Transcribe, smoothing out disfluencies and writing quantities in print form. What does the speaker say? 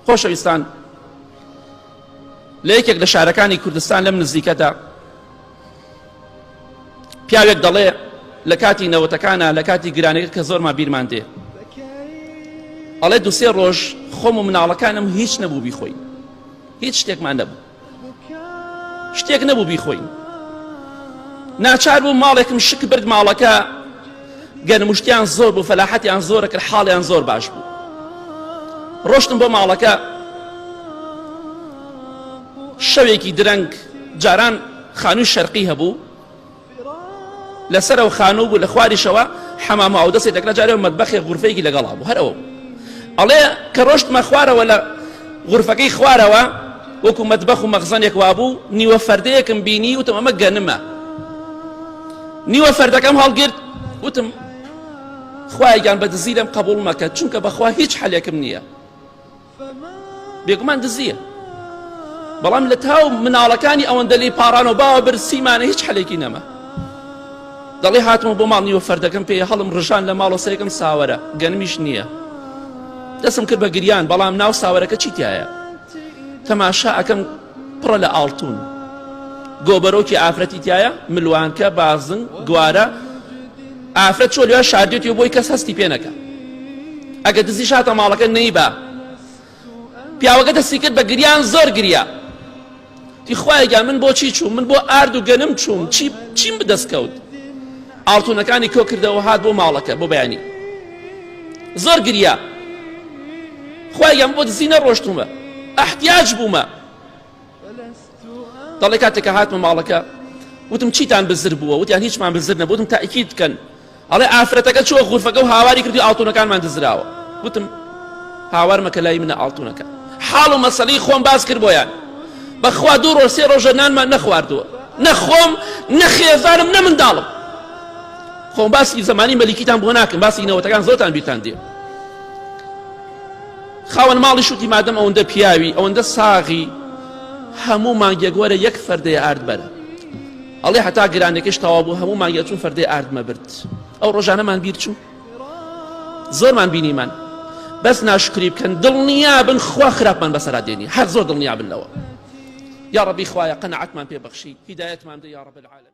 خۆشەویستان لە یەکێک لە شارەکانی کوردستان لەم نزیکەدا پیاوێک دەڵێ لە کاتی نەوەتەکانە لە کاتی گرانەکە کە زۆرمان بیرمان دێ ئەڵێ دوسێ ڕۆژ خۆم و مناڵەکانم هیچ نەبوو بیخۆین هیچ شتێکمان نەبوو شتێک نەبوو بیخۆین ناچار بوو ماڵێکم شک برد ماڵەکە گەنمشتیان زۆر بوو فەلاحەتیان زۆرە کرد حاڵیان زۆر باش بوو ڕۆشتم بۆ ماڵەکە شەوێکی درەنگ جاران خانووی شەرقی هەبوو لەسەرەوە خانوو بوو لە خواریشەوە حەمام و ئاودەستی دەکرا جارێ مەتبەخێ غورفەیەکی لەگەڵا بوو هەر ئەوە بوو ئەڵێ کە ڕۆشتمە خوارەوە لە غورفەکەی خوارەوە وەکو مەتبەخ و مەخزەنێک وابوو نیوە فەردەیەکم بینی وتم ئەمە گەنمە نیوە فەردەکەم هەڵگرت وتم خوایە گیان بە دزی لەم قبوڵ مەکە چونکە بەخوا هیچ حەلێکم نییە بێگومان دزییە بەڵام لە تاو مناڵەکانی ئەوەندە لی پاڕانەوە باوە برسیمانە هیچ حەلێکی نەما دەڵێ هاتمە بۆ ماڵ نیوە فەردەکەم پێ هەڵم ڕژان لە ماڵۆ سەیەکم ساوەرە گەنمیش نییە دەسم کرد بە گریان بەڵام ناو ساوەرەکە چی تایە تەماشا ئەەکەم پڕە لە ئاڵتون گۆبەرۆکی ئافرەتی تایە ملوانکە بازن گوارە ئافرەت چۆ لێ شاردێتی و بۆی کەس هەستی پێ نەکا ئەگە دزیش هاتە ماڵەکە نەیبا پیاوەکە دەستی کرد بە گریان زۆر گریا تی خوایە گیان من بۆچی چووم من بۆ ئارد و گەنم چووم چی چیم بدەست کەوت ئاڵتونەکانی کۆ کردەوە هات بۆ ماڵەکە بۆ بەیانی زۆر گریا خوایە گیان بۆ دزی نەڕۆشتومە احتیاج بوومە دەڵێ کاتێک کە هاتمە ماڵەکە وتم چیتان بزر بووە وتیان هیچمان بزر نەبوو وتم تاکید بکەن ئەڵێ ئافرەتەکە چووە غورفەکە و هاواری کردی ئاڵتونەکانمان دزراوە وتم هاوار مەکە لای منە ئاڵتونەکە حاڵ و مەسەلەی خۆم باس کرد بۆیان بەخوا دوو ڕۆژ سێ ڕۆژە نانمان نەخواردووە نە خۆم نە خێزانم نە منداڵم خۆم باسی زمانی مەلیکیتان بۆ ناکەم باسی نەوەتەکان زۆرتان بیرتان دێ خاوەن ماڵیش وتی مادەم ئەوەندە پیاوی ئەوەندە ساغی هەموو مانگێک وەرە یەک فەردەی ئارد بەرە ئەڵێ هەتا گرانەکەش تەواو بوو هەموو مانگێک چون فەردەی ئاردمە برد ئەو ڕۆژانەمان بیر چوو زۆرمان بینیمان بەس ناشکری بکەن دڵنیا بن خوا خراپمان بەسەرا دێنی هەر زۆر دڵنیا بن لەوە یا ڕەبی خوایە قەناعەتمان پێ بەخشی هیدایەتمان دە یا رب العالمین.